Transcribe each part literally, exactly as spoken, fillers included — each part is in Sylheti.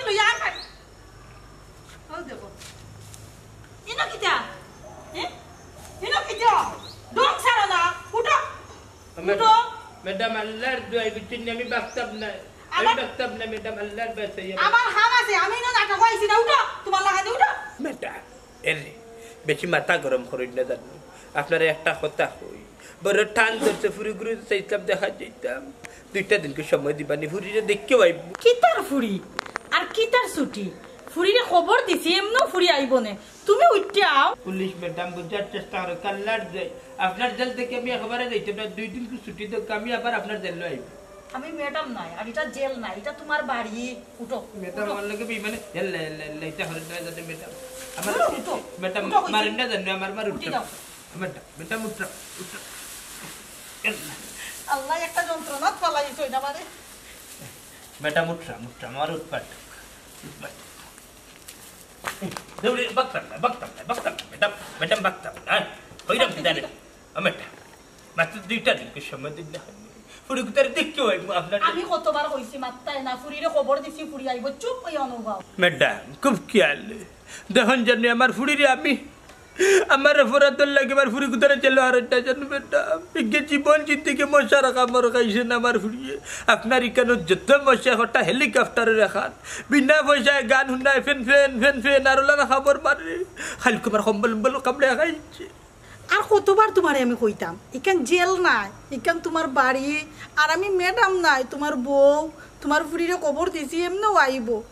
তো ইয়া খাই। ও দেখো। ইনো কিতা? হ্যাঁ? ইনো কিতা? ঢং ছাড়ো না। উঠো। ম্যাডাম, উঠো। ম্যাডাম, আল্লাহর দোয়াই, বুঝছইন নি, আমি বাঁচতাম না। আমি আমার বাঁচতাম না, ম্যাডাম, আল্লাহর বাঁচাইয়া। আমার কাম আছে, আমি ইনো নাটক আইছি না, উঠো। তোমার লাগানি উঠো। ম্যাডাম, এরে, বেশি মাথা গরম করইন না জানো। আপনারে একটা কথা কই, বড় টান ধরছে, ফুড়ি গুরি চাইতাম, দেখা যাইতাম। দুইটা দিনকে সময় দিবানি, ফুড়িরে দেখিয়া আইমু। কিতার ফুড়ি? আর কিতার ছুটি? ফুড়িরে খবর দিছি, এমনেও ফুড়ি আইবো নে। তুমি উঠতে আও। পুলিশ ম্যাডাম, বুঝার চেষ্টা করো, কাল্লার যাই। আপনার জেল থেকে আমি একবারে যাইতাম না, দুই দিনকে ছুটি দেউক্কা, আমি আবার আপনার জেলো আইমু। আমি ম্যাডাম নায়, আর ইটা জেল নায়, ইটা তোমার বাড়ি। উঠো, ম্যাডাম, উঠো। আমার লগে বেইমানি, ইয়াল্লা, ইয়াল্লা, ইয়াল্লা, ইটা হরে না যাতে ম্যাডাম। আমার উঠো, উঠো, ম্যাডাম, উঠো, কইছি। মারেন না জানো, আমার মার উঠি উঠো। যাও। ম্যাডাম, ম্যাডাম, উঠো, উঠো। ইয়াল্লা। আল্লাহ, একটা যন্ত্রণাত ফালাইছো এটা আমারে। ম্যাডাম, উঠো, উঠো, আমার উৎপাত। উৎপাত। দৌড়ে বাগতাম না, বাগতাম না, বাগতাম না, ম্যাডাম, ম্যাডাম, বাগতাম না। ওইরকম কি জানে? ও ম্যাডাম, মাত্র দুইটা দিনকে সময় দিন না। ফুড়ি কুতারে দেখিয়া আইমু আপনার। আমি কতবার কইছি মাত্তায় না, ফুড়িরে খবর দিছি, ফুড়ি আইবো, চুপ অইয়া অনুভব। ম্যাডাম, খুব খেয়াল। দেখইন জানি আমার ফুড়িরে আমি, আমার অপরাধর লাগি আমার ফুড়ি কুতারে জেলো হারাইতা জানো ম্যাডাম। ইগে জীবন জিন্দেগি মশার কামড় খাইছে না আমার ফুড়িয়ে। আপনার ইকানো যত মশা কটা হেলিকপ্টারর লাখান। বিনা পয়সায় গান হুনায়, ফেন ফেন, ফেন ফেন, আর ওলার খবর মারে। খালি তোমার কম্বল উম্বল কামড়ে খাইছে। আর কতবার তোমারে আমি কইতাম, ইখান জেল নায়, ইখান তোমার বাড়ি, আর আমি ম্যাডাম নায়, তোমার বউ, তোমার ফুড়িরে খবর দিছি, এমনেও আইবো।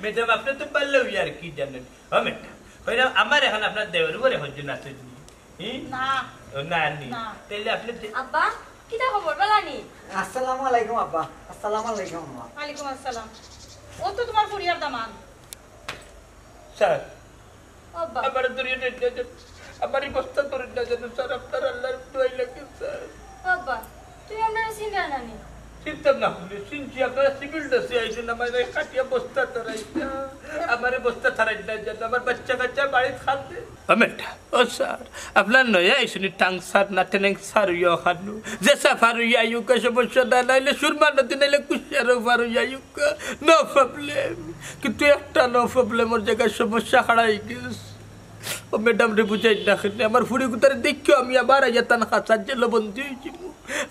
ম্যাডাম, আপনি তো পারলেও ইয়ার কি জানেন? ও ম্যাডাম, কইলাম, আমার এখন আপনার দেওয়ার উপরে হজ্জ না তুই নি? হি? না। ও, না নি। না। তাইলে আপনি দে- আব্বা, কিতা খবর, বালা নি? আসসালামু আলাইকুম আব্বা। আসসালামু আলাইকুম আম্মা। ওয়ালাইকুম আসসালাম। ও তো তোমার ফুড়িয়ার দামান। স্যার, আব্বা। আমার দরিয়া নেট না জানো, আমার এই বস্তা ধরে না জানো, স্যার, আপনার আল্লাহর দোয়াই লাগে, স্যার। আব্বা, তুমি আপনারা চিনরা না নি? চিনতাম না, পুলিশ চিনছি, আপনারা সিভিল ড্রেসে আইছেন, আমার এই কাটিয়া বস্তা ধরাইতা, আমার এই বস্তা ধরাই না জানো, আমার বাচ্চা কাচ্চা বাড়িত খাতে। আমেটা, ও স্যার, আপনার নয়া আইসুনি টাং স্যার না টেনেং স্যার ইয়া খানু, যে সাফার ইয়া ইউকা সমস্যা না, নাইলে সুরমা নদী, নাইলে কুশিয়ারও ফার ইয়া ইউকা, no problem। কিন্তু একটা no problem ওর জায়গায় সমস্যা খাড়াই গেছে। ও ম্যাডাম রে বুঝাই না খেলে আমার ফুড়ি কুতারে দেখিও আমি আবার আইয়া তান খাঁচার জেলো বন্দি হইছি।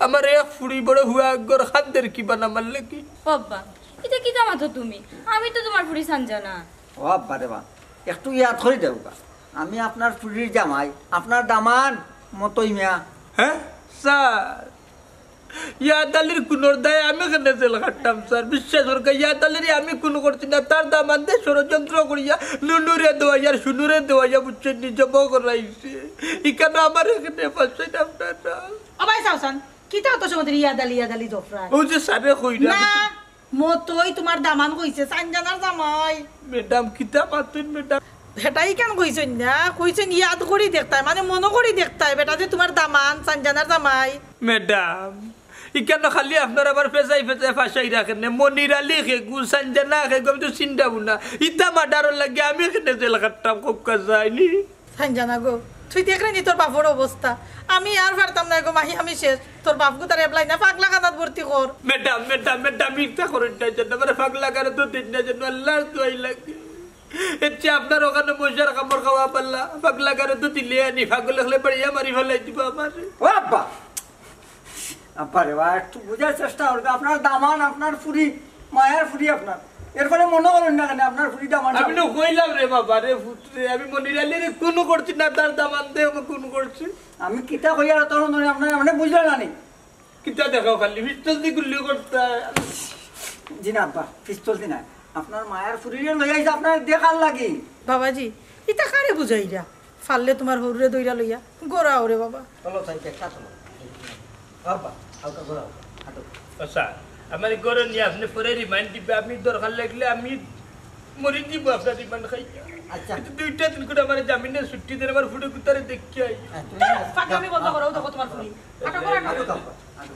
আমার এক ফুড়ি বড় হুয়া গর খান্দের কি বানা মারলে কি? বাবা, এটা কিতা মাতো তুমি? আমি তো তোমার ফুড়ি সানজানা। ও আব্বা রে বা, একটু ইয়াদ করি দেও বা। আমি আপনার ফুড়ির জামাই, আপনার দামান মতই মিয়া। হ্যাঁ স্যার, ইয়াদ আলীর খুনর দায়ে আমি কেনে জেল খাটতাম স্যার? বিশ্বাস করুক্কা, ইয়াদ আলীরে আমি খুন করছি না, তার দামান্দে ষড়যন্ত্র করিয়া নুনুরে দেওয়াইয়া আর সুনুরে দেওয়াইয়া বুঝছেন নি জমা করাইছে। ইখানো আমার এখানে ফাঁসাই না আপনারা। ও ভাই সাউসান, কিতা অত সময় ধরি ইয়াদ আলী, ইয়াদ আলী জফরায়? ও যে স্যারে কইরা না। মতই তোমার দামান কইছে, সানজানার জামাই। ম্যাডাম, কিতা মাতুন ম্যাডাম? বেটায় ইখান কইছইন না, কইছইন ইয়াদ করি দেখতায়, মানে মনো করি দেখতায়, বেটা যে তোমার দামান, সানজানার জামাই। ম্যাডাম, ইখানো খালি আপনার আবার ফেজাই ফেজাই ফাঁসাই রাখেন না। মনির আলী খেগু, সানজানা খেগু, আমি তো চিন্তা না। ইতা মার্ডারর লাগি আমি এখানে জেল খাটতাম, কউক্কা যায়নি। সানজানা গো, তুই দেখরে নি তোর বাপর অবস্থা। আমি আর পারতাম না গো মাহি, আমি শেষ। তোর বাপগু তার এবলাই না, পাগলা খানাত ভর্তি কর। ম্যাডাম, ম্যাডাম, ম্যাডাম, ইচ্ছা করেন না যেন, মানে পাগলা কারে তো দিন না যেন, আল্লাহর দোয়াই লাগে। এর চেয়ে আপনার ওখানে মশার কামড় খাওয়া পাল্লা, পাগলা কারে তো দিলে আনি, পাগল হলে বাড়িয়া মারি ফেলাই দিব আমার। ও আব্বা, আব্বা রে বা, একটু বুঝার চেষ্টা করবে। আপনার দামান, আপনার ফুড়ি, মায়ার ফুড়ি আপনার। এরপরে মনো করেন না কেনে আপনার ফুড়ি দামান আমি সামনে? না কইলাম রে বাবা রে, ফুত রে, আমি মনির আলীরে খুন করছি না, তার দামান দে আমি খুন করছি। আমি কিতা কইয়ার তখন ধরে আপনার, আপনি বুঝলেন না নি? কিতা দেখাও খালি, পিস্তল দি গুল্লি করতা। জি না আব্বা, পিস্তল দি না। আপনার মায়ার ফুড়িরে লই আইছে আপনার দেখার লাগি। বাবাজি, ইতা কারে বুঝাইরা? ফাললে তোমার হরুরে দইরা লইয়া গড়া ওরে বাবা। চলো, সাইড একটা চলো। বাবা, হালকা ঘোরাও, হাঁটো। আচ্ছা, আমার ঘরে নিয়া আপনি পরে রিমান্ড দিবা, আমি দরকার লাগলে আমি মরি দিব আপনার রিমান্ড খাইয়া। আচ্ছা। কিন্তু দুইটা দিন করে আমার জামিনে ছুটি দেন, আমার ফুড়ি কুতারে দেখিয়া আই। হ্যাঁ, তুমি ধুর, ফাঁকামি বন্ধ করো, দেখো তোমার ফুড়ি। হাঁটো, হাঁটো, হাঁটো। হাঁটো,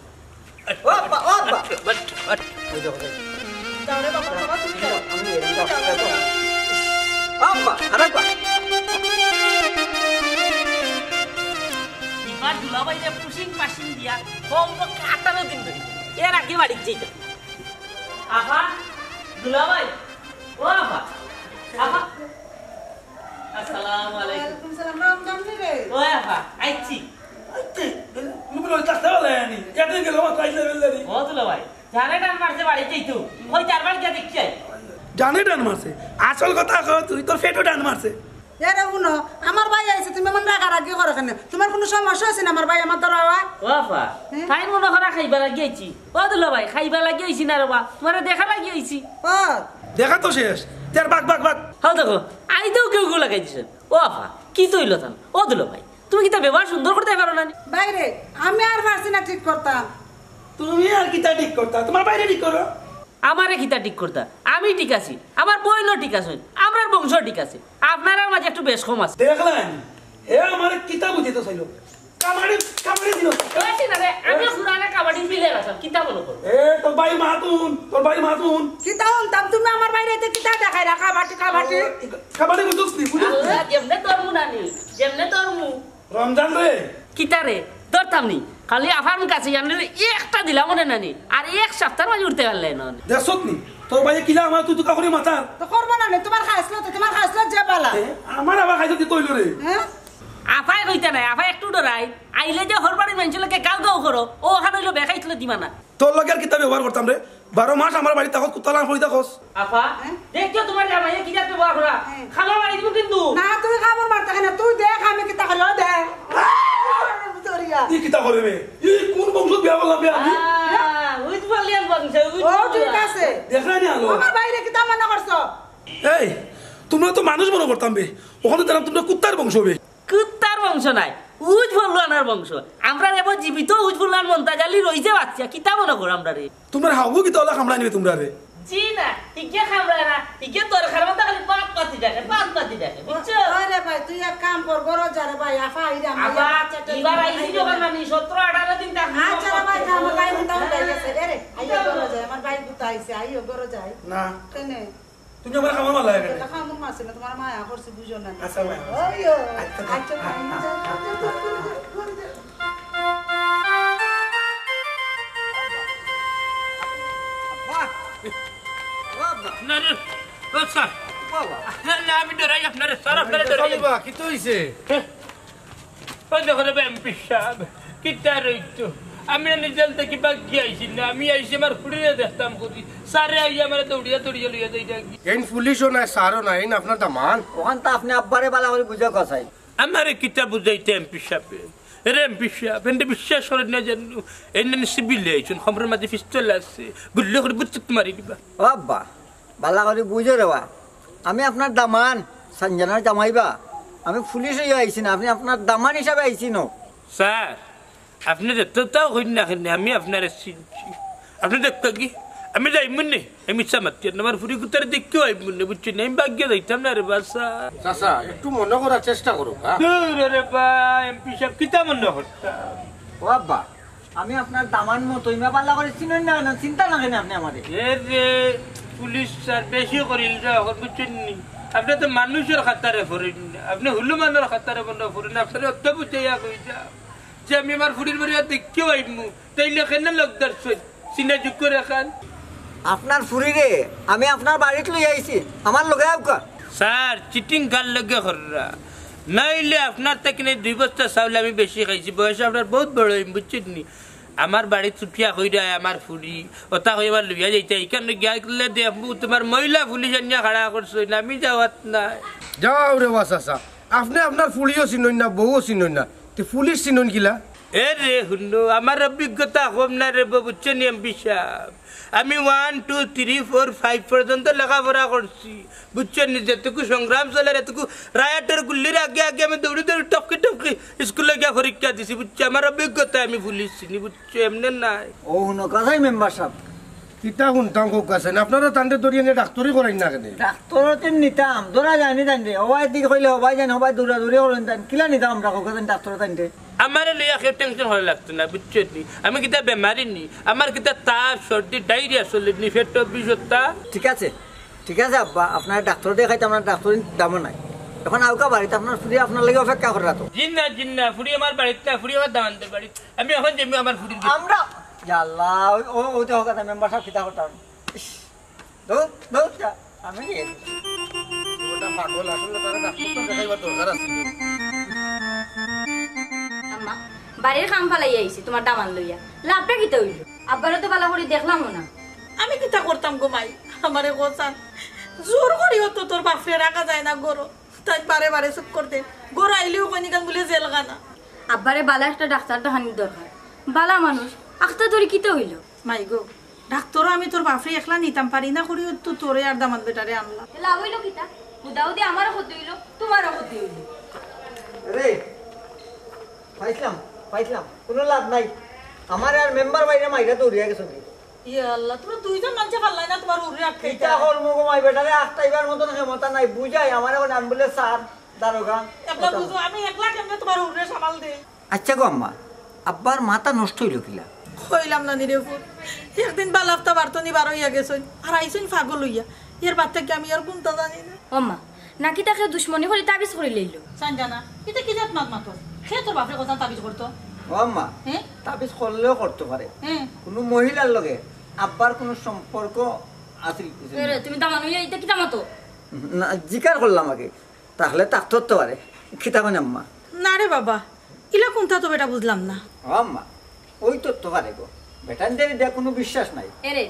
হাঁটো। ও আব্বা, ও আব্বা। But, but. ওই দেখো, ওই দেখো। যাও রে বাবা, বাবা, তুমি যাও। আমি এই যাও, যাও। যাও। আব্বা, আরেকবার। এবার দুলাভাইরে পুশিং পাশিং দিয়া কমপক্ষে আঠারো দিন ধরে এর আগে বাড়িত যাইতাম। আবার দুলাভাই, ও আফা, আফা, আসসালামু আলাইকুম। ওয়ালাইকুম সালাম, রমজান নি রে? ও আফা, আইছি। আইতে, তুমি বলে ওই থাকতে পারলে আনি। এত গেল, আমার তাই লেভেল দাঁড়ি। ও দুলাভাই, জানে টান মারছে বাড়িতেই তো। ওই চারবার গিয়া দেখি আই। জানে টান মারছে? আসল কথা কও তুই, তোর পেটও টান মারছে। এরে হুনো, আমার ভাই আইছে, তুমি এমন রাগারাগি করো কেনে? তুমার কুনু সমস্যা আছে নি আমার ভাই আমার দ্বারা আওয়া? ও আফা, হ্যাঁ? তাই মনো করা খাইবা লাগি আইছি। ও দুলাভাই, খাইবা লাগি আইছি না রে বা, তুমারে দেখা লাগি আইছি। ও। দেখা তো শেষ, তে আর বাক, বাক, বাক। হাও দেখো, আইতেউ কেউ কেউ লাগাই দিছে। ও আফা, কিতা অইলো তান? ও দুলাভাই, তুমি কিতা ব্যবহার সুন্দর করতায় পারো না নি? ভাইরে, আমি আর পারছি না ঠিক করতাম। তুমি আর কিতা ঠিক করতা? তুমার ভাইরে ঠিক করো। আমারে কিতা ঠিক করতা? আমি ঠিক আছি, আমার বইনও ঠিক আছে, আমরার বংশ ঠিক আছে, আপনারার মাঝে একটু বেশ কম আছে। দেখলাম, হে আমারে কিতা বুঝিতে চাইলো? কাবাডি, কাবাডি দিল। ওই চিনা রে, আমি পুরানা কাবাডি প্লেয়ার আছি, কিতা মনো করো? এ, তোর ভাই মাতুন, তোর ভাই মাতুন। কিতা হুনতাম, তুমি আমার ভাইরে এতে কিতা দেখাইরা, কাবাডি, কাবাডি? কাবাডি বুঝছস নি, বুঝছস নি? আল্লাহ, যেমনে ধরমু নানি, যেমনে ধরমু। রমজান রে। কিতা রে, ধরতাম নি? খালি আফার কাছে জানলে একটা দিলাম মনে নানি, আর এক সপ্তাহর মাঝে উঠতে পারলে না। দেখছত নি? তোর ভাইয়ে কিলা আমার তুই তুকা করি মাতার। তো করবো না নি, তুমার খাইছলত, তুমার খাইছলত যে বালা। এ, আমার আবার খাইছলত কিতা অইলো রে? হ্যাঁ? আফায় কইতা নায়, আফায় একটু ডরাই। আইলে যে হরবাড়ি মানষর লগে গাউ গাউ করো, ও ওখান অইলো বেখাইছলত দিবা না। তোর লগে আর কিতা ব্যবহার করতাম রে? বারো মাস আমার বাড়িত থাকস, কুত্তা লাগান পড়ি থাকস। আফা, হ্যাঁ? দেখিও তুমার জামাইয়ে কি জাত ব্যবহার করা। হ্যাঁ। খামড় মারি দিমু কিন্তু। না, তুমি খামড় মারতা কেনে? তুই দেখ আমি কিতা করি, ও দেখ। তুই কিতা করি রে? এই কোন বংশ বিয়া করলাম বে আমি? আহ, উইথ বলিয়ান বংশ, উইথ ও, ঠিক বলিয়ান। আছে। দেখ না নি আলো। আমার ভাইরে কিতা মনো করছো? এই, তুমরা তো মানুষ মনো করতাম বে। ওখানে দেখলাম তুমরা কুত্তার বংশ বে। কুত্তার বংশ নায়, উজ ফল্লুয়ানর বংশ। আমরার এবার জীবিত উজ ফল্লুয়ান মন্তাজ আলী রইছে বাচ্চা, কিতা মনো করো আমরারে? তুমরার হাগু কিতা অলা কামড়াই নিবে তুমরারে? জি না, ইগে কামড়ায় না, ইগে দরকার মতো খালি পাত পাতি ডাকে, পাত পাতি ডাকে, বুঝছো? ওরে ভাই, তুই এক কাম কর, ঘরো যা রে ভাই, আফা আইরা, আমার আফা, বাচ্চাটা এবার নিয়ে আইছি খাইবে যখন না। আমি সতেরো আঠারো দিন থাকবো। আচ্ছা রে ভাই, যা, আমার ভাই কোথাও উঠে গেছে। এ রে, আইও ঘরো যাই, আমার ভাই কোথায় আইছে, আইও ঘরো যাই। না। কেনে? তুমি আমার খাবার মারলা কেনে? এটা খামুর মারছে না, তুমার মায়া করছে, বুঝো না। আচ্ছা, মায়া করছে। ওই, ও, আচ্ছা, আচ্ছা, আচ্ছা, ভাই, আচ্ছা, যাও, আচ্ছা, যাও, যাও, যাও, যাও, যাও। আব্বা। ও আব্বা। না রে, ও স্যার। বাবা। না, না, আমি ডরাই আপনারে, স্যার, আপনারে ডরাই। বাবা, কিতা অইছে? হ্যাঁ। ওই দেখো রে এমপি সাব, কিতা রইতো? আমি আর জেল থাকি বাগি আইছি না, আমি আইছি আমার ফুড়িরে দেখতাম করি। স্যারে আইয়া আমারে দৌড়িয়া দৌড়িয়া লইয়া যাইরা গি। এইন পুলিশও নায়, স্যারও নায়, এইন আপনার দামান। ওখান তো আপনে আব্বারে বালা করি বুঝা কসাই। আমারে কিতা বুঝাইতা এমপি সাবে? এরে এমপি সাব, এনরে বিশ্বাস করইন না জানো? এইন সিভিলে আইছইন, খমরর মাঝে পিস্তল আছে, গুল্লি করি বুত্তুত মারি দিবা। ও আব্বা, বালা করি বুঝো রে বা, আমি আপনার দামান, সানজানার জামাইবা। আমি পুলিশ অইয়া আইছি না, আপনে আপনার দামান হিসাবে আইছইন। স্যার, আপনে যততাউ কইন না কেনে, আমি আপনারে চিনছি। আপনে দেখতা কি? আমি যাইমু নে, আমি ইচ্ছা মাতি আর আমার ফুড়ি কুত্তারে দেখিও আইমু নে, বুঝছইন নি? আমি বাগিয়া যাইতাম না রে বা স্যার। চাচা, একটু মনো করার চেষ্টা করো, হ্যাঁ? দূর রে বা, এমপি সাব, কিতা মনো করতা? ও আব্বা, আমি আপনার দামান মতো, ইমা বালা করি চিনইন না, না চিনতা না কেনে আপনে আমারে? এ রে, পুলিশ স্যার, বেশি করিল রে, অখন বুঝছইন নি? আপনে তো মানুষর খাতারে পড়ইন না, আপনে হুলুমানর খাতারে মনো পড়ইন, আপনারে অত বুঝাইয়া কইতাম যে আমি আমার ফুড়ির বাড়ি আর দেখিও আইমু, তাইলে কেনে লগ ধরছইন? চিনা যুগ করে খান। আপনার ফুড়িরে আমি আপনার বাড়িত লই আইছি, আমার লগে আউক্কা। স্যার, চিটিং কার লগে কররা? নাইলে আপনার থাকি নে দুই বস্তা চাউল আমি বেশি খাইছি, বয়সে আপনার বউত বড় অইন, বুঝছইন নি? আমার বাড়িত ছুটিয়া কইরা আমার ফুড়ি, ওটা কই আমার লইয়া যাইতা, ইখান গিয়া করলে দেখমু তুমার মহিলা পুলিশ আনিয়া খাড়া করছইন, আমি যাওয়াত নায়। যাও রে বা চাচা, আপনে আপনার ফুড়িও চিনইন না, বউও চিনইন না, তে পুলিশ চিনইন কিলা? এ রে হুনো, আমার অভিজ্ঞতা কম না রে বা, বুঝছইন নি এমপি সাব? আমি one, two, three, four, five পর্যন্ত লেখাপড়া করছি, বুঝছইন নি? যেটুকু সংগ্রাম চলের, এটুকু রায়াটর গুল্লির আগে আগে আমি দৌড়ি দৌড়ি টপকি টপকি স্কুলে গিয়া পরীক্ষা দিছি, বুঝছো? আমার অভিজ্ঞতায় আমি পুলিশ চিনি, বুঝছো? এমনে নায়। ও হুনো, কসাই মেম্বার সাব। কিতা হুনতাম কউক্কা চাইন, আপনারা তানরে ধরিয়া নিয়া ডাক্তরি করাইন না কেনে? ডাক্তরো তে নিতাম, ধরা যায়নি তানরে। হবায় দি কইলে হবায় যাইন, হবায় দৌড়াদৌড়ি করইন তাইন। কিলা নিতাম আমরা কউক্কা চাইন ডাক্তরো তানরে? আমারে লইয়া কেউ টেনশন করা লাগতো না, বুঝছো নি? আমি কিতা বেমারি নি? আমার কিতা তাপ, সর্দি, ডায়রিয়া চলের নি, পেটো বিষতা? ঠিক আছে, ঠিক আছে আব্বা, আপনারে ডাক্তরো দেখাইতাম, আপনার ডাক্তরি দামও নাই। অখন আউক্কা বাড়িত, আপনার ফুড়ি আপনার লাগি অপেক্ষা কররা তো। জি না, জি না, ফুড়ি আমার বাড়িত না, ফুড়ি আমার দামান্দর বাড়িত। আমি অখন যাইমু আমার ফুড়ির বাড়িত। আমরা, ইয়া আল্লাহ, ওই, ও, ওই তো কথা, মেম্বার সাব কিতা করতাম। ইস। দৌড়, দৌড়, যা। আমি কি? ওটা পাগল, আসলে তারা ডাক্তার তো দেখাইবার দরকার আছে। আম্মা, বাড়ির কাম ফালাই আইছি তোমার দামান লইয়া। লাভটা কিতা অইল? আব্বারে তো বালা করি দেখলামও না। আমি কিতা করতাম গো মাই? আমারে কও চাইন। জোর করিও তো তোর বাপরে রাখা যায় না ঘরো। তাইন বারে বারে চুপ করতে। ঘরো আইলেও কইন ইখান বুলে জেলখানা। আব্বারে বালা একটা ডাক্তার দেখানির দরকার। বালা মানুষ, আখতা ধরি কিতা অইল? মাই গো, ডাক্তারও আমি তোর বাপরে একলা নিতাম পারি না করি তো তোরে আর দামান বেটারে আনলাম। এ লাভ অইল কিতা? হুদাহুদি আমারও ক্ষতি অইল, তোমারও ক্ষতি অইল। আরে, পাইছলাম, পাইছলাম, কুনু লাভ নাই। আমারে আর মেম্বার ভাইরে মাইরা দৌড়িয়া গেছে। ইয়া আল্লাহ, তোমরা দুইজন মানষে পারলায় না তোমার উরে আটকাইতা। কিতা করমু গো মাই, বেটারে আটকাইবার মতন ক্ষমতা নাই, বুঝাই আমারে অখন আমি বুলে স্যার, দারোগা, একলা বুঝো, আমি একলা কেমনে তোমার উরে সামাল দেই? আচ্ছা গো আম্মা, আব্বার মাথা নষ্ট অইল কিলা? কইলাম না নি রে পুত, একদিন বালা আফতা বারতনি বার অইয়া গেছইন, আর আইছইন পাগল অইয়া। এর বাদ থাকি আমি আর কুন্তা জানি না। ও মা, নাকি তাকে দুশমনি করি তাবিজ করি লইল? সানজানা, ইতা কি জাত মাত মাতস? কে তোর বাপরে কথা তাবিজ করতো? ও আম্মা, হ্যাঁ? তাবিজ করলেও করতো পারে। হ্যাঁ। কুনু মহিলার লগে আব্বার কুনু সম্পর্ক আছিল কি ছিল? এরে, তুমি দামান অইয়া ইতা কিতা মাতো? না, জিকার করলাম আগে, তাহলে থাকতো তো পারে। কিতা কইন আম্মা? না রে বাবা, ইলা কুন্তা তো বেটা বুঝলাম না। ও আম্মা, অইতো তো পারে গো, বেটাইন্তরে দিয়া কুনু বিশ্বাস নাই। এরে,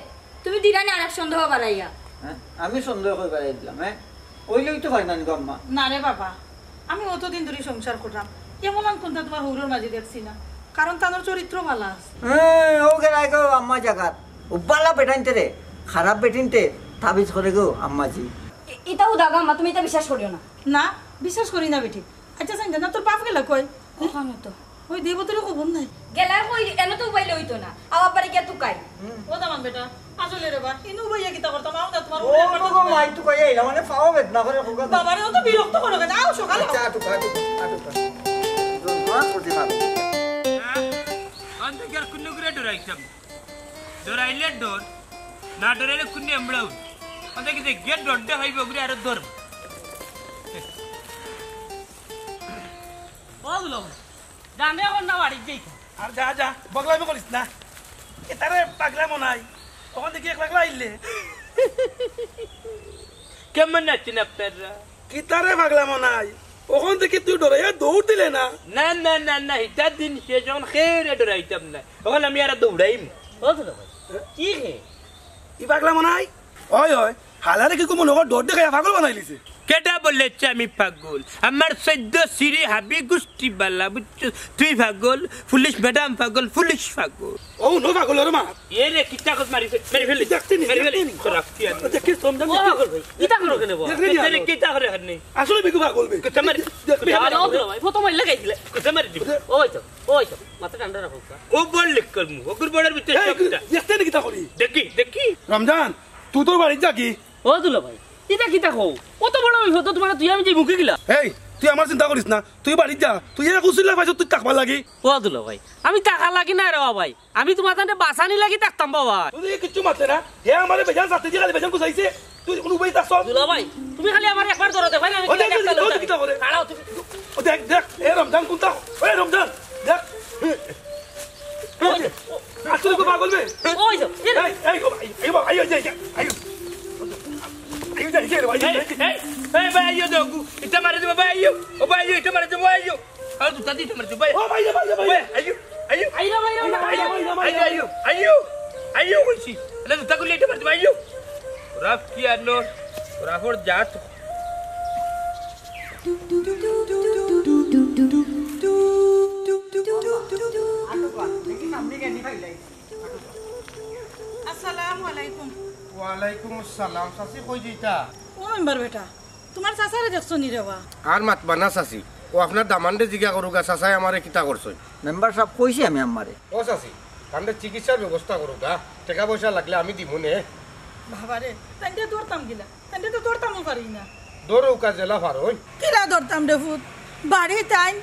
তুমি দিরানি আরেক সন্দেহ বাড়াইয়া। হ্যাঁ, আমি সন্দেহ কই বাড়াই দিলাম? হ্যাঁ, অইলে অইতো পারে না নি গো আম্মা? না রে বাবা, আমি অতদিন ধরি সংসার করলাম, এমন আন কুন্তা তোমার হউরর মাঝে দেখছি না, কারণ তানর চরিত্র ভালা আছে। হ্যাঁ, ও গেরায় গো আম্মা জাগাত, ও বালা বেটাইন্তরে খারাপ বেটিন্তে তাবিজ করে গো আম্মাজি। এ-, ইতা হুদা গো আম্মা, তুমি ইতা বিশ্বাস করিও না। না, বিশ্বাস করি না বেটি। আচ্ছা সানজানা, তোর বাপ গেলা কই? ওখানে তো। ওই দেবতরে খবর নাই। গেলা কই, এনে তো উবাইলে অইতো না। আবার বাড়ি গিয়া তুকাই। ও দামান বেটা, আসলে রে বা, ইনু উবাইয়া কিতা করতাম, আও না তোমার ও উবাইয়া বাবা, করতাম। মাই তুকাই আইলা, মানে পাও বেদনা করে খোকা। বাবারে, ও তো বিরক্ত করো কেন? আও সকালে আও। আচ্ছা, আটুক, আটুক, আটুক। দোয়া করতে পারো। আনতে কি আর কুন্নু করে ডরাইতাম? ডরাইলে ডর, না ডরাইলে কুন্নু এমড়াও। আনতে কি যে গেট ডর দেখাইব, ওগুলি আরো ডর। ও দুলাভাই, জানে এখন না বাড়িত যাইতাম। আর যা, যা, বগলামি করিস না। এ তারে পাগলা মনাই, ওখান থেকে এক পাগলা আইলে। কেমন আছেন আপনারা? কিতারে পাগলা মনাই, ওখান থেকে তুই ডরাইয়া দৌড় দিলে না? না, না, না, না, হিটার দিন সে যখন খেয়ে ডরাইতাম না, ওখানে আমি আর দৌড়াইম। ও দুলাভাই, কি হে? ই পাগলা মনাই? ওই, ওই, হালারে কি কুমু নগর ডর দেখাইয়া পাগল বানাইলিছে? কেটা বলেছে আমি পাগল? আমার চৈদ্দ সিরি হাবি গুষ্টি বালা, বুঝছো? তুই পাগল, পুলিশ ম্যাডাম পাগল, পুলিশ পাগল। ও, নো পাগল, ওরে মা। এ রে, কিতা কত মারিছে? মেরে ফেলে। দেখতে নি, মেরে ফেলে। দেখতে নি। তোরা কি আর দেখিস, তোমরা ও পাগল ভাই, কিতা করো কেনে বাবা? দেখতে নি, কিতা করে হার নেই? আসলে বিকু পাগল বে। কিতা মারি? দেখ, দেখ, আরে, ও দুলাভাই, ফটো মারি লাগাই দিলে। কিতা মারি দিব? ও ভাই তো, ও ভাই তো, মাথা ঠান্ডা রাখো। ও বল লিখ করমু, ওগুর বর্ডার ভিতরে এই, সবটা। দেখতে নি কিতা করি? দেখি, দেখি। রমজান, তুই তোর বাড়িত যা কি? ও দুলাভাই, ইটা কিতা কও? অত বড় বিপদ, তোমার তুই আমি যে মুখে গিলা। এই, তুই আমার চিন্তা করিস না, তুই বাড়িত যা, তুই এক উসিলা পাইছ তুই থাকবার লাগি। ও দুলাভাই, আমি থাকা লাগি না রে বাবাই, আমি তোমার তানরে বাঁচানি লাগি থাকতাম বাবা। তুই কিচ্ছু মাতে না, হে আমারে বেজান সাথে দিয়ে খালি বেজান গুছাইছে, তুই কোনো উপায় থাকছ? দুলাভাই, তুমি খালি আমার একবার ধরো, দেখো না, আমি ও দেখ, কিতা ও দেখো। দাঁড়াও তুমি। ও দেখ, দেখ, এ রমজান কোনটা? এ রমজান, দেখ। ওই যে, আসলে তো পাগল বে। ওই যে, এ এই, এই, ও ভাই, এই বাবা, এই, এই, এই, এই। এই যে, এই যে, এই, এই, এই। এই, এই, ভাই, আইও দেখো, ইটা মারি দিবা, ভাই, আইও। ও ভাই, আইও, ইটা মারি দিবা, ভাই, আইও। আর দুটা দিতে মারি দিবা, ভাই। ও ভাই, ভাই, ভাই। ভাই, আইও, আইও। আইও, ভাই, ভাই, ভাই, ভাই। আইও, আইও, আইও, আইও, আইও, কইছি। আরে দুটা গুলি ইটা মারি দিবা, আইও। রাফ কি আর নোর? রাফর জাত। আসসালামু আলাইকুম। ওয়ালাইকুম আসসালাম। চাচি, কই যাইতা? ও মেম্বার বেটা, তোমার চাচারে দেখছো নি রে বা? আর মাতবা না চাচি, ও আপনার দামানরে জিগা করুগা, চাচায় আমারে কিতা করছইন। মেম্বার সাব, কইছি আমি আম্মারে। ও চাচি, তানরে চিকিৎসার ব্যবস্থা করুগা, টেকা পয়সা লাগলে আমি দিমু নে। বাবারে, তাইনরে ধরতাম কিলা? তাইনরে তো ধরতামও পারি না। ধরউক্কা যেলা পারইন। কিলা ধরতাম রে পুত? বাড়ি তাইন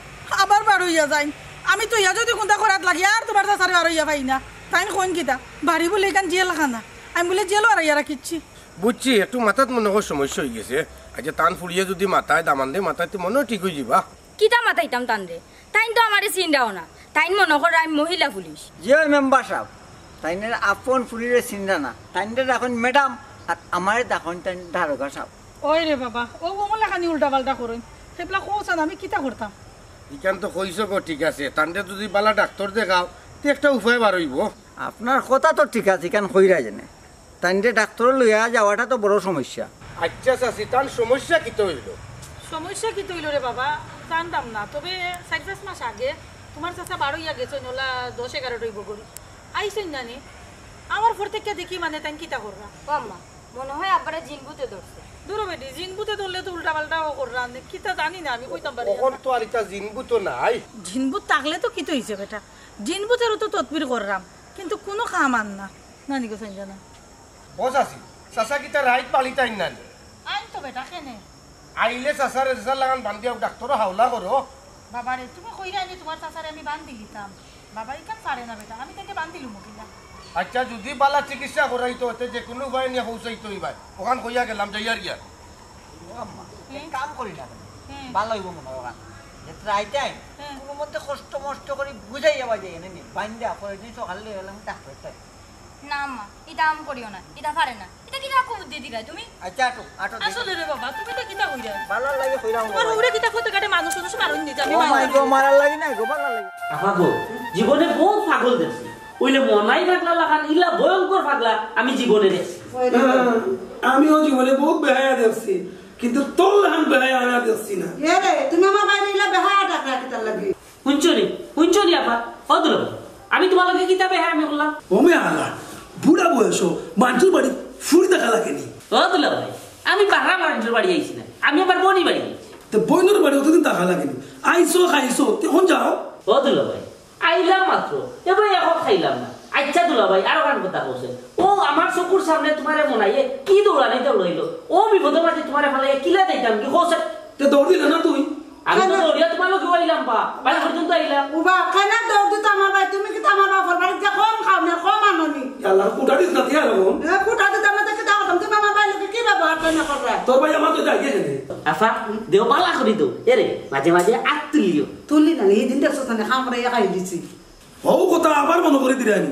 আবার বার অইয়া যাইন। আমি তো ইয়া যদি কুন্তা করাত লাগি আর তোমার চাচারে বার অইয়া পাই না। তাইন কইন কিতা? বাড়ি বুলে ইখান জেলখানা। আমি বুলে জেলও হারাইয়া রাখিচ্ছি। বুঝছি, একটু মাথাত মনো কয় সমস্যা অইগেছে। আচ্ছা, তান ফুড়িয়ে যদি মাতায়, দামান্দে মাতায়, তে মনো অয় ঠিক অইযিবা। কিতা মাতাইতাম তানরে? তাইন তো আমারে চিনরাও না। তাইন মনো কররা আমি মহিলা পুলিশ। জি অয় মেম্বার সাব, তাইনর আপন ফুড়িরে চিনরা না। তাইনরে ডাকইন ম্যাডাম, আর আমারে ডাকইন তাইন দারোগা সাব। ওই রে বাবা, ও অমলা খানি উল্টা পাল্টা করইন। হেবলা কওছাইন আমি কিতা করতাম? ইখান তো কইছো গো, ঠিক আছে। তানরে যুদি বালা ডাক্তর দেখাও, তে একটা উপায় বার অইবো। আপনার কথা তো ঠিক আছে, ইখান কইরা যেনে। তানরে ডাক্তর লইয়া যাওয়াটা তো বড় সমস্যা। আচ্ছা চাচি, তান সমস্যা কিতা অইলো? সমস্যা কিতা অইলো রে বাবা, জানতাম না। তবে চাইর পাঁচ মাস আগে তুমার চাচা বারইয়া গেছইন, অলা দশ এগারোটা অইবো গই। আইছইন না নি? আমার পর থাকি দেখি মানে তাইন কিতা কররা। ও আম্মা, মনো অয় আব্বারে জিন ভূতে ধরছে। দুরো বেটি, জিন ভূতে ধরলে তো উল্টা পাল্টা ও কররা। কিতা জানি না, আমি কইতাম পারি না। অখন তো আর ইতা জিন ভূত নাই। জিন ভূত থাকলে তো কিতা অইছে বেটা? জিন ভূতেরও তো তদবির কররাম, কিন্তু কুনু কাম আর না। নানি গো সঞ্জনা। ও চাচি, চাচা কিতা রাইত বাড়িত আইন না নি? আইন তো বেটা, কেনে? আইলে চাচারে চাচার লাখান বান্ধিয়া ডাক্তরো হাওলা করো। বাবারে, তুমি কইরায় নি তুমার চাচারে আমি বান্ধি দিতাম। বাবা, ইখান পারে না বেটা, আমি তাইনরে বান্ধিলুমু কিলা? আচ্ছা, যুদি বালা চিকিৎসা করাইতো, তে যেকুনু উপায় নিয়া পৌঁছাইতো অইবায়। অখান কইয়া গেলাম, যাইয়ার গিয়া। ও আম্মা, হুম। এক কাম করি না কেনে? হুম। বালা অইবো মনো অয় অখান। যে ট্রাইটাই হুম। কুনু মতে কষ্ট মষ্ট করি বুঝাইয়া বাজাইয়া এনে নি, বান্ধিয়া পরের দিন সকালে লইয়া গেলাম ডাক্তরর তাই। না আম্মা, ইতা আম করিও না, ইতা পারে না। ইতা কিতা কুবুদ্ধি দিরায় তুমি? আচ্ছা, আটো, আটো, দেখি। আসলে রে বাবা, তুমি ইতা কিতা কইরায়? বালা লাগে কইরাম তুমার বাবা। বউরে কিতা পথে ঘাটে মানুষ মানুষ মারইন নি, আমি ও মাই গো, মারার লাগি না গো, বালা লাগে। আফা গো, জীবনে বউত পাগল দেখছি। অইলে মনাই পাগলা লাখান ইলা ভয়ঙ্কর পাগলা আমি জীবনে দেখছি। হ্যাঁ, আমিও জীবনে বউত বেহায়া দেখছি, কিন্তু তোর লাখান বেহায়া আমি আর দেখছি না। এ রে, তুমি আমার বাইরে ইলা বেহায়া ডাকরা কিতার লাগি? হুনছো নি? হুনছো নি আফা? ও দুলাভাই, আমি তুমার লগে কিতা বেহায়ামি করলাম? ও মেয়ে আলা, বুড়া বয়সো মানষর বাড়ি ফুরি থাকা লাগে নি। ও দুলাভাই, আমি বারা মানষর বাড়ি আইছি না, আমি আমার বইনর বাড়ি আইছি। তো বইনর বাড়ি অতদিন থাকা লাগে নি? আইছো, খাইছো, তে অখন যাও। ও দুলাভাই, আইলাম মাত্র, এবার অখন খাইলাম না। আচ্ছা দুলাভাই, আরো খান কথা কইছে। ও আমার চকুর সামনে তুমারে মনাইয়ে কি দৌড়ানি দৌড়াইলো? ও বিপদর মাঝে তুমারে ফালাইয়া কিলা যাইতাম কি কইছে? তে দৌড় দিলে না তুই? আমি তো দৌড়িয়া তুমার লগে আইলাম বা, বাড়ি পর্যন্ত আইলাম। উবা, কেনে দৌড় দিতা আমার ভাই? তুমি কিতা আমার বাপর বাড়িত গিয়া কম খাও না, কম আনো নি? ইয়াল্লা, কুটা দিস না, দিয়া লাগো। এ, কুটা দিতাম না, তো কিতা করতাম? তুমি আমার ভাইর লগে কি ব্যবহার তাইন কররায়? তোর ভাই আমার তো যাই গেছে রে। আফা, দেও বালা করি দেও। এরে, মাঝে মাঝে আত তুলিও। তুলি না, হিদিন দেখছো না, কামড়াইয়া খাই দিছি। হউ কথা আবার মনো করি দিরায়নি।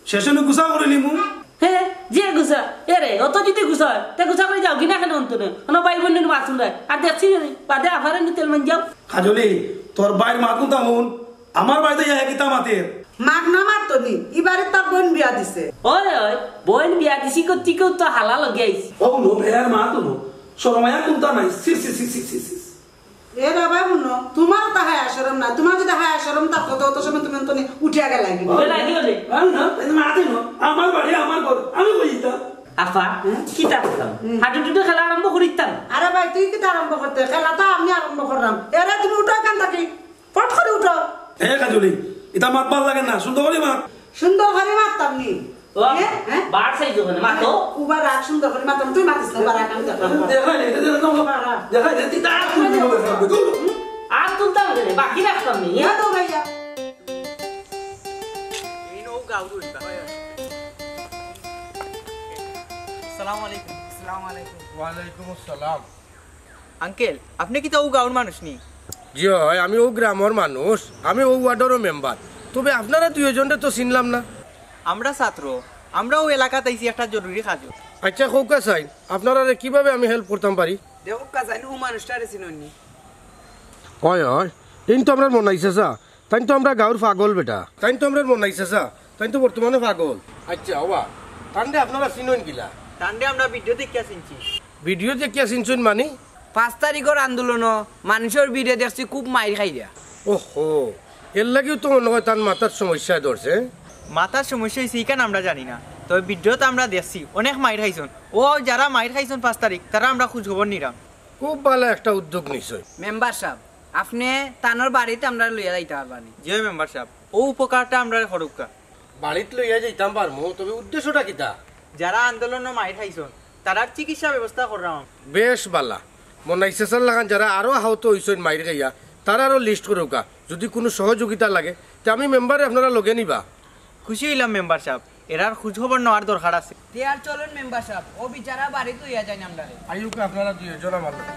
শেষে নু গুছা করি লিমু। হে, যে গুছা, এরে, অত যুদি গুছা অয়, তে গুছা করি যাওগি না কেনে অন্তরে? অনো ভাই বইন নু মাতুন রায়। আর দেখছি নি, বাদে আফারে নু তেল মাইন যাও। কাজলি, তোর ভাইর মাত কুনতা হুন, আমার বাড়িত আইয়া কিতা মাতের? মাত না মাততো নি, ই বাড়িত তার বইন বিয়া দিছে। ওই, ওই, বইন বিয়া দিছি কইতে কেউ তো হালা লগে আইছে। ও নো, বেয়ার মাত হুনো, শরমাইয়া কুনতা নাই, ছি, ছি, ছি। এ বাবা, হুনো, তুমার তো হায়া শরম না, তুমার যুদি হায়া শরম থাকতো, তো অত সময় তুমি অন্তত উঠিয়া গেলায় গি। ওই লাগি ওলে। আর না, এই মাতে না, আমার বাড়ি, আমার ঘর, আমি কই দিতাম। আফা, হুম? কিতা করতাম? হুম। হাডুডু খেলা আরম্ভ করিতাম। আরে ভাই, তুই কিতা আরম্ভ করতে? খেলা তো আমি আরম্ভ কররাম। এরে, তুমি উঠো এখান থাকি। ফট করি উঠো। এ কাজলি, ইতা মাত ভালা লাগে না, সুন্দর করি মাত। সুন্দর করি মাততাম নি। ও, এ, হ্যাঁ? বার সাইজ ওখানে, মাতো। উবা রাখ, সুন্দর করি মাততাম, তুই মাতিস না, উবা রাখ, আমি দেখলাম। দেখাই দে, এটা দেখাই দে, বাবা। দেখাই দে, তুই তার তুই বলে থাকবে, তুই। আর তুলতাম কেনে, বাকি রাখতাম নি, হ্যাঁ? না তো ভাইয়া। এই নৌ গাউরু ইবা। আসসালামু আলাইকুম। আসসালামু আলাইকুম। ওয়ালাইকুম আসসালাম। আঙ্কেল, আপনে কিতা অউ গাউর মানুষ নি? জি অয়, আমি অউ গ্রামর মানুষ, আমি অউ ওয়ার্ডরও মেম্বার। তবে আপনারা দুইওজনরে তো চিনলাম না। আমরা ছাত্র, আমরা অউ এলাকাত আইছি একটা জরুরি কাজো। আচ্ছা, কউক্কা চাইন, আপনারারে কিভাবে আমি হেল্প করতাম পারি? দেখউক্কা চাইন, অউ মানুষটারে চিনইন নি? অয়, অয়, এইন তো আমরার মনাই চাচা। তাইন তো আমরার গাউর পাগল বেটা। তাইন তো আমরার মনাই চাচা, তাইন তো বর্তমানে পাগল। আচ্ছা, ওবা, তানরে আপনারা চিনইন কিলা? তানরে আমরা ভিডিও দেখিয়া চিনছি। ভিডিও দেখিয়া চিনছইন মানি? পাঁচ তারিখর আন্দোলনো মানষর ভিড়ে দেখছি খুব মাইর খাইরা। ওহো, এরলাগিউ তো মনো অয় তান মাথাত সমস্যায় ধরছে। মাথাত সমস্যা অইছে ইখান আমরা জানি না, তবে ভিডিওত আমরা দেখছি অনেক মাইর খাইছইন। অউ যারা মাইর খাইছইন পাঁচ তারিখ, তারার আমরা খুজ খবর নিরাম। খুব ভালা একটা উদ্যোগ নিছইন। মেম্বার সাব, আপনে তানর বাড়িত আমরারে লইয়া যাইতা পারবা নি? জি অয় মেম্বার সাব, অউ উপকারটা আমরারে করউক্কা। বাড়িত লইয়া যাইতাম পারমু, তবে উদ্দেশ্যটা কিতা? যারা আন্দোলনো মাইর খাইছইন, তারার চিকিৎসা ব্যবস্থা কররাম। বেশ ভালা। মনাই চাচার লাখান যারা আরো আহত অইছইন মাইর খাইয়া, তারারও লিস্ট করউক্কা। যুদি কুনু সহযোগিতা লাগে, তে আমি মেম্বাররে আপনারা লগে নিবা। খুশি অইলাম মেম্বার সাব, এরার খুজ খবর নেওয়ার দরকার আছে। তে আর চলইন মেম্বার সাব, অউ বিচারা বাড়িত লইয়া যাইন আমরারে। আইউক্কা আপনারা দুইওজন আমার লগে।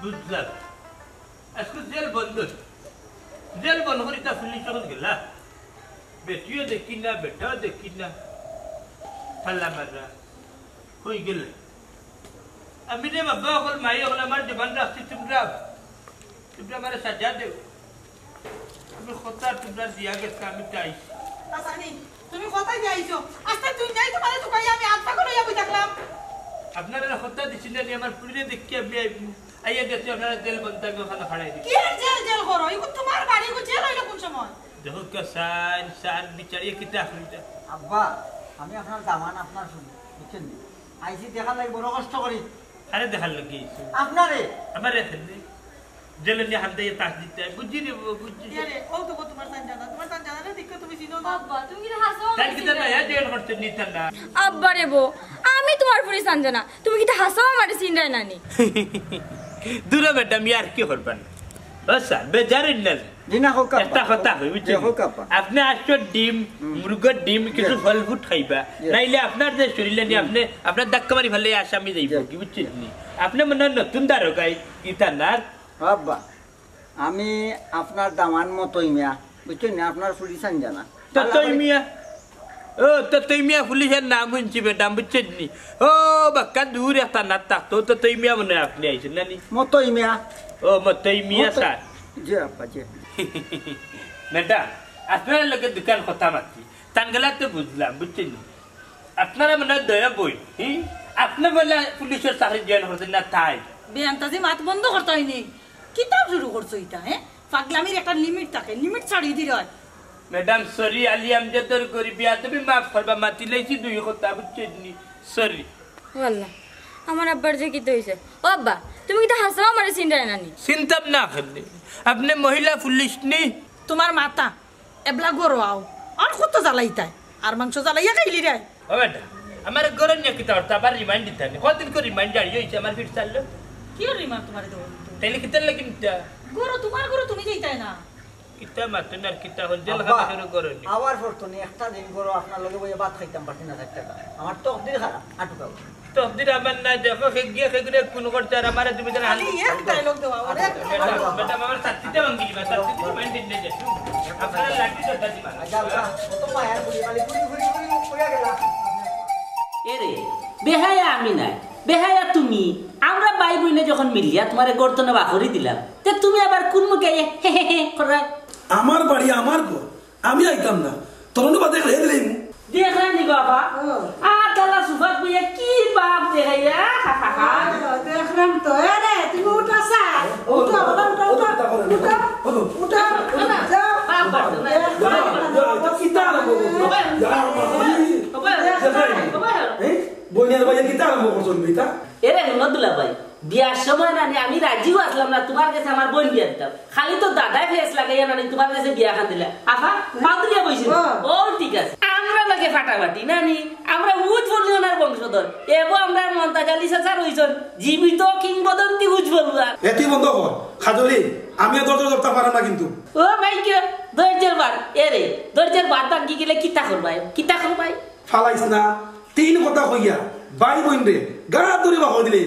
বুঝলাম। আজকে জেল বন্ধ। জেল বন্ধ করি তা পুলিশ যখন গেলা, বেটিও দেখি না, বেটাও দেখি না, তালা মারা, কই গেলে? আমি রে বাবা, অকল মাই অকল আমার জবান রাখছি, তোমরা, তোমরা আমারে সাজা দেও। আমি কথা তোমরা দিয়া গেছে, আমি চাই। আসানি, তুমি কথাই দিয়া আইছো। আস্তে তুই যাই তোমারে তুকাই আমি আত্মা করে যাবো দেখলাম। আপনারা কথা দিছি না নি, আমার পুলিশে দেখি আমি আইবো। আইয়া গেছে আপনারা জেল বন্ধ, আমি ওখানে ফাড়াই দিই। কি আর জেল জেল করো? এগু তোমার বাড়ি, এগু জেল হইলো কোন সময়? দেখো কে সাইন, সার বিচারিয়ে কিতা হইতা। আব্বা, আমি আপনার দামান, আপনার শুনি, বুঝছেন নি? আইছি দেখার লাগি বড় কষ্ট করি। আরে দেখার লাগি আইছো? আপনারে। আমারে এখানে জেলে নিয়ে হাত দিয়ে তাস দিতে হয়। বুঝছি রে বাবা, বুঝছি। ইয়া রে, ও তো গো তোমার সান জানা, তোমার সান জানা রে, দেখো তুমি চিনো না। আব্বা, তুমি কিতা হাসাও তাই আমারে কিতা চিনরায় না, নানি? জেল করতে নিতে না। আব্বা রে বো, আমি তোমার ফুরি সান জানা, তুমি কিতা হাসাও আমারে চিনরায় নানি? দূরে বেটা, আমি আর কি করবা না। ও স্যার, বেজার হইন না। জি না, হোক আব্বা। একটা কথা কই, বুঝছেন? জি, হোক আব্বা। আপনি আসছো ডিম, হুম। মুরগর ডিম, কিছু জি। ফল ফ্রুট খাইবা। জি। নাইলে আপনার যে শরীরে নিয়ে হুম। আপনি, আপনার ধাক্কা মারি ফেলে আসামি যাইব জি। কি, বুঝছেন নি? আপনি মনে হয় নতুন দারোগাই, ইতানার। আব্বা, আমি আপনার দামান মতই মিয়া, বুঝছেন নি? আপনার ফুরি সান জানা। তো ভালো তুই করে মিয়া, ও, তো তুই মিয়া পুলিশের নাম শুনছি বেটা, বুঝছেন নি? ও, বাক্কা দূর একটা নাত থাকতো, তো তুই মিয়া মনে হয় আপনি আইছেন না নি? মতই মিয়া। ও, মতই মিয়া মতই। স্যার। জি, আব্বা, জি। ম্যাডাম, আপনার লগে দুখান কথা মাতছি। তান গেলা তো বুঝলাম, বুঝছেন নি? আপনারা মনে হয় দয়া বই, হুম? আপনি বলে পুলিশের চাকরি জয়েন করছেন না তাই? বেআন্তাজি মাত বন্ধ করতে হয়নি। কিতাব শুরু করছো ইতা, হ্যাঁ? পাগলামির একটা লিমিট থাকে, লিমিট ছাড়িয়ে দিলে হয়। ম্যাডাম, সরি, আলী আমজাদর গরিবি আদবি মাফ করবা, মাতি লাইছি দুই কথা, বুঝছেন নি? সরি। ও আল্লাহ, আমার আব্বার যে কিতা হইছে। ও আব্বা, তুমি কিতা হাসাও আমারে চিনরায় নানি? চিনতাম না কেনে? আপনি মহিলা পুলিশ নি? তোমার মাথা, এবলা গরো আও। আর কত জ্বালাইতায়? আর মাংস জ্বালাইয়া খাইলি রে? ও বেটা, আমার গরো নিয়ে কিতা করতে আবার রিমান্ড দিতে নি? কদিন করে রিমান্ড জারি হইছে আমার ফির চাললো? কি রিমান্ড তোমার দেবো? তাইলে কিতার লাগি নিতা? গরো তোমার গরো তুমি যাইতায় না। কিতা মাতুন আর কিতা হল, জেল আব্বা, খানা শুরু করো নি। আবার পড়তো নি, একটা দিন গরো আপনার লগে বইয়া ভাত খাইতাম পারছি না, ষাট টাকা। আমার তকদির খারাপ, আটুকাও। তকদির আমার নাই, দেখো, কে গিয়া কে গিয়া খুন করতে আর আমারে তুমি জানো খালি এক ডায়লগ দেওয়া, ওরে। ম্যাডাম, ম্যাডাম, আমার ছাতিটা ভাঙি দিবা, ছাতিটা ভাঙি দিবা। আপনারা লাঠি দরকার দিবা। আচ্ছা, আচ্ছা, কত মায়া করি, খালি ঘুরি, ঘুরি, ঘুরি, ঘুরি গেলা। এরে, বেহায়া আমি নাই, বেহায়া তুমি। আমরা ভাই বইনে যখন মিলিয়া তোমারে গর্তনে বাখরি দিলাম, তে তুমি আবার কোন মুখে হে হে হে করায়? আমার বাড়ি, আমার ঘর, আমি আইতাম না। তোর অনু বাদে খেয়ে দিলে। দেখলাম নি বাবা? ও। আর তালা সুফাত বইয়া কি বাপ দেখাইয়া? হা, হা, হা। ও, দেখলাম তো। এ রে, তুমি উঠো, স্যার। ও, উঠো, ও, উঠো, উঠো, উঠো, উঠো, উঠো, উঠো, উঠো, উঠো, উঠো, যাও। বাপ, বাপ, বাপ। দেখলাম। যা, যা, এটা কিতা আরম্ভ করছো? বাবা, যা, বাবা। বাবা, দেখাই। বাবা। এই, বইনের ভাইয়া কিতা আরম্ভ করছো তুমি এটা? এরে, হিম্মতুল্লাহ ভাই, বিয়ার সময় নানি আমি রাজিও আসলাম না, তোমার গেছে আমার বইন বিয়া দিতাম। খালি তো দাদায় ফেস লাগাইয়া নানি তোমার গেছে বিয়া খান দিলা। আফা, পাও তুলিয়া বইছিল। ও। ও, ঠিক আছে। আমরা লাগে ফাটাফাটি নানি, আমরা উজ ফলুয়ানার বংশধর। এবো আমরা মন্তাজ আলী চাচা রইছন, জীবিত কিংবদন্তি উজ ফলুয়া। এ তুই বন্ধ কর। খাজলি, আমি আর ধৈর্য ধরতে পারলাম না কিন্তু। ও ভাই কে? ধৈর্যের বাদ। এরে, ধৈর্যের বাদ ভাঙ্গি গেলে কিতা করবায়? কিতা করবায়? ফালাইস না। তিন কথা কইয়া, ভাই বইনরে, গাড় ধরি বাহর দিলে।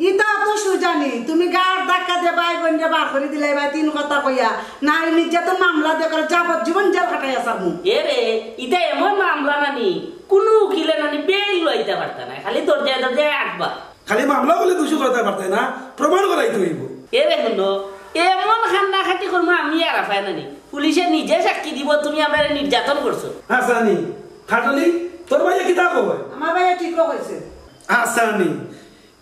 ইতা তো সুজানি, তুমি গাড় ধাক্কা দিয়া ভাই বইনরে বার করি দিলায় ভাই তিন কথা কইয়া। নারী নির্যাতন মামলা দিয়া করে যাবজ্জীবন জেল খাটাইয়া ছাড়মু। এরে, ইতা এমন মামলা নানি, কুনু উকিলে নানি বেইল লইতা পারতা নায়, খালি দরজায় দরজায় আটবা। খালি মামলা বলে দোষী করাইতা পারতায় না, প্রমাণ করাইতে অইবো। এরে হুনো, এমন কান্নাকাটি করমু আমি আর আফায় নানি। পুলিশে নিজে সাক্ষী দিবো তুমি আমারে নির্যাতন করছো। হাসানি, খাটলি, তোর ভাইয়ে কিতা কয়? আমার ভাইয়ে ঠিকও কইছে। হাসানি,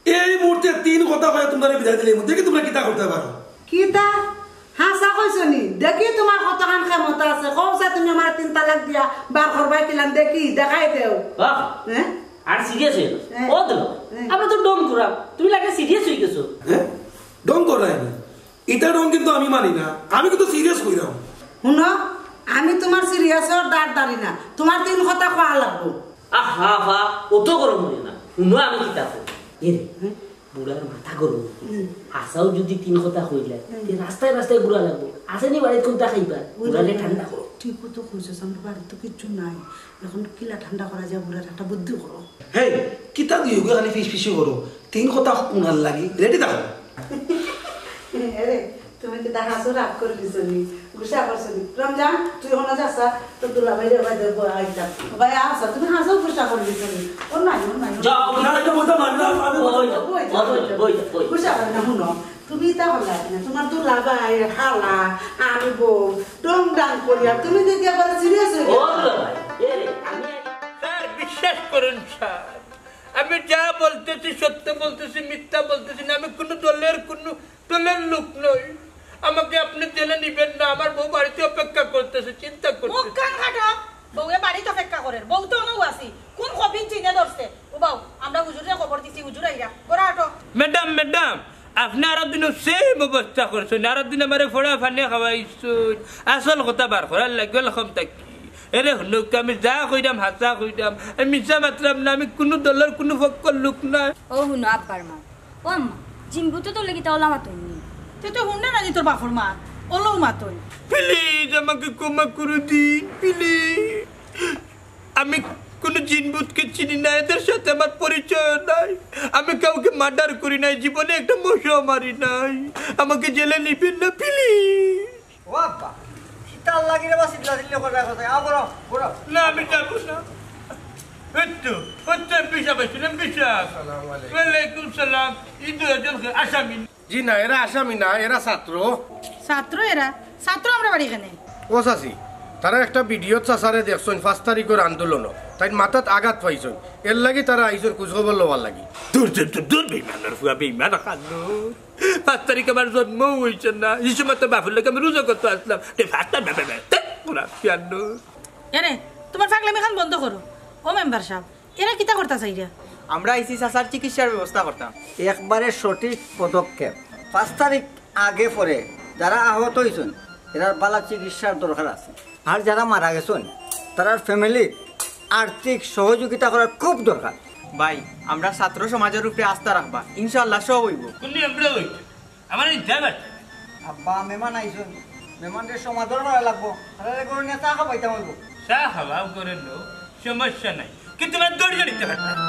এই মুহূর্তে তিন কথা কইয়া তুমরারে বিদায় দিলে, দেখি তুমরা কিতা করতায় পারো। কিতা? হাছা কইছো নি? দেখি তুমার কতখান ক্ষমতা আছে। কও চাই তুমি আমারে তিন তালাক দিয়া বার করবায় কিলান দেখি, দেখাই দেও। বাহ। হ্যাঁ? আর সিরিয়াস অইও না। হ্যাঁ। ও দিল। হ্যাঁ। আমরা তো ঢং করাম। তুমি লাগে সিরিয়াস অই গেছো। হ্যাঁ? ঢং করায় না। ইতা ঢং কিন্তু আমি মানি না। আমি কিন্তু সিরিয়াস কইরাম। হুনো, আমি তুমার সিরিয়াসর দাঁড় দাঁড়ি না। তুমার তিন কথা কওয়া লাগবো। আহা, আফা, অত গরম অইও না। হুনো, আমি কিতা কই। এরে, হুম? বুড়ার মাথা গরম। হুম। হাছাউ যুদি তিন কথা কইলা, হুম। তে রাস্তায় রাস্তায় ঘুরা লাগবো। আছে নি বাড়িত কুন্তা খাইবা? ওই বুড়ারে যে ঠান্ডা করো। ঠিকও তো কইছস, আমার বাড়িত তো কিচ্ছু নাই। এখন কিলা ঠান্ডা করা যায় বুড়ারে, একটা বুদ্ধি করো। হেই, কিতা দুইওগু খালি ফিসফিসি করো? তিন কথা হুনার লাগি রেডি থাকো। তুমি কিতা হাছাউ রাগ করিলিছো নি? গুসা করছো নি? রমজান, তুই অনো যাছা, তোর দুলাভাইরে ভাই দেবো আইতাম। ভাই, আচ্ছা, তুমি হাছাউ গুসা করিলিছো নি? ও নাই, ও নাই, ও নাই। যাও, না, এটা বলতে পারি না, আমি বলতে পারি না। ওই, ওই, ওই, ওই, ওই। গুসা করে না, হুনো। তুমি তা হলে না, তোমার দুলাভাই, হালা, আমি বউ, ডং ডাং করি, আর তুমি দেখি আবার সিরিয়াস হয়ে ও গেছো। দুলাভাই, এ রে, আমি স্যার, বিশ্বাস করুন স্যার, আমি যা বলতেছি সত্য বলতেছি, মিথ্যা বলতেছি না। আমি কোনো দলের কোনো দলের লোক নই। আমাকে আপনি জেলে নিবেন না, আমার বউ বাড়িতে অপেক্ষা করতেছে, চিন্তা করতেছে। মুখ কান কাটো। বউয়ে বাড়িত অপেক্ষা করের, বউ তো অনউ আছি। কোন খবির জিনে ধরছে? ও বউ, আমরা হুজুররে খবর দিছি, হুজুর আইরা। গোরা আটো। ম্যাডাম, ম্যাডাম, আপনি আরো দিনও সেম অবস্থা করছেন, আরো দিন আমারে ফোড়া ফানে খাওয়াইছেন। আসল কথা বার করার লাগি ওরকম থাকি। এরে হুনুক, আমি যা কইরাম হাছা কইরাম, আমি মিছা মাতরাম না, আমি কোনো দলের কোনো পক্ষর লোক না। ও হুনো আব্বার মা, ও আম্মা, জিনবুতো তো লেগিতা ওলা মাতইন নি। তে তো হুননা না নি তোর বাপর মা, ওলাউ মাতইন। প্লিজ আমাকে ক্ষমা করে দিন, প্লিজ। আমি কোনো জিনবুতকে চিনি না, এদের সাথে আমার পরিচয় নাই। আমি কাউকে মার্ডার করি নাই, জীবনে একটা মশাও মারি নাই। আমাকে জেলে নিবেন না প্লিজ। ও আব্বা, কিতা লাগি রে বা চিল্লা চিল্লি করে কথা? আও, বড়, বড়। না, আমি যাবো না। ওই তো, ওই তো এমপি সাহেব আইছেন, এমপি সাহেব। আসসালামু আলাইকুম। ওয়ালাইকুম সালাম। এই দুইজন আসামি। জি না, এরা আসামি না, এরা ছাত্র। ছাত্র এরা? ছাত্র আমরা বাড়ি কেনে? ও চাচি, তারা একটা ভিডিওত চাচারে দেখছইন পাঁচ তারিখর আন্দোলন, তাইন মাথাত আঘাত পাইছইন, এর লাগি তারা আইছইন খোঁজখবর লওয়ার লাগি। দূর, দূর, দূর, দূর, বেইমানর ফুয়া, বেইমান খানো। পাঁচ তারিখ আমার জন্মও হইছে না, এই সময় তো বাপর লগে আমি রোজা করতে আসলাম। তে পাঁচ তারিখ, বে, বে, বে, তে, ওরা কি আন্দোলন? এরে, তোমার পাগলামি খান বন্ধ করো। ও মেম্বার সাহেব, এরা কিতা করতা চাইরা? আমরা আইছি চাচার চিকিৎসার ব্যবস্থা করতাম। একবারে সঠিক পদক্ষেপ। পাঁচ তারিখ আগে পরে যারা আহত হইছইন, এরার বালা চিকিৎসার দরকার আছে। আর যারা মারা গেছইন, তারার ফ্যামিলি আর্থিক সহযোগিতা করার খুব দরকার। ভাই, আমরা ছাত্র সমাজের উপরে আস্থা রাখবা, ইনশাআল্লাহ সব হইব। কোন নিয়ম প্রয়োগ হইছে? আমার এই জায়গা। আব্বা, মেহমান আইছইন, মেহমানরে সমাদর করা লাগবো। তারা করে নিয়ে চা খাবাইতাম হইব। চা খাওয়াও করে লো, সমস্যা নাই, কিন্তু মানে দড়ি দড়ি দিতে পারবে না।